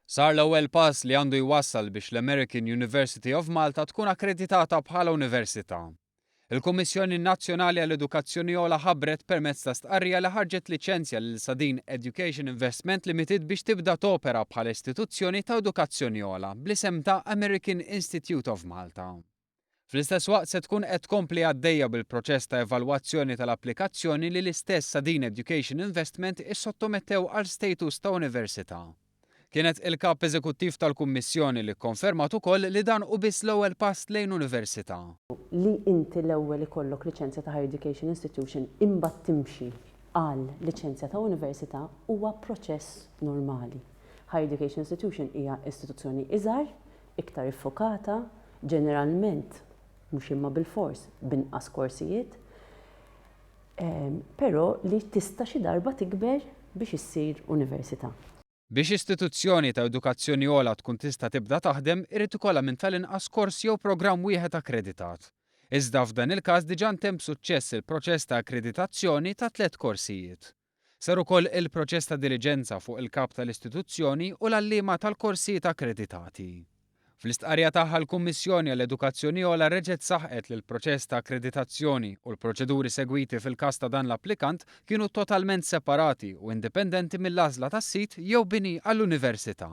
Sar l-ewwel pass li għandu jwassal biex l-American University of Malta tkun akkreditata bħala università. Il-Kummissjoni Nazzjonali għall-Edukazzjoni Ogħla ħabbret permezz ta' stqarrija li ħarġet liċenzja lil Sadeen Education Investment Limited biex tibda topera bħala istituzzjoni ta' edukazzjoni ogħla bl-isem ta' American Institute of Malta. Fl-istess waqt se tkun qed tkompli għaddejja bil-proċess ta' evalwazzjoni tal-applikazzjoni li l-istess Sadeen Education Investment issottomettew għal status ta' università. Kienet il-Kap Eżekuttiv tal-Kummissjoni li kkonfermat ukoll li dan hu biss l-ewwel pass lejn università. Li inti l-ewwel ikollok liċenzja ta' Higher Education Institution imbagħad timxi għal liċenzja ta' università huwa proċess normali. Higher Education Institution hija istituzzjoni iżgħar, iktar iffokata, ġeneralment, mhux imma bilfors, b'inqas korsijiet, però li tista' xi darba tikber biex issir università. Biex istituzzjoni ta' edukazzjoni ogħla tkun tista' tibda taħdem, irid ikollha minn tal-inqas kors jew programm wieħed akkreditat. Iżda f'dan il-każ diġà ntemm b'suċċess il-proċess ta' akkreditazzjoni ta' tlett korsijiet. Sar ukoll il-proċess ta' diliġenza fuq il-kap tal-istituzzjoni u l-għalliema tal-korsijiet akkreditati. Fl-istqarrija tagħha l-Kummissjoni għall-Edukazzjoni Ogħla reġgħet saħqet li l-proċess ta' akkreditazzjoni u l-proċeduri segwiti fil-każ ta' dan l-applikant kienu totalment separati u indipendenti mill-għażla tas-sit jew bini għall-università.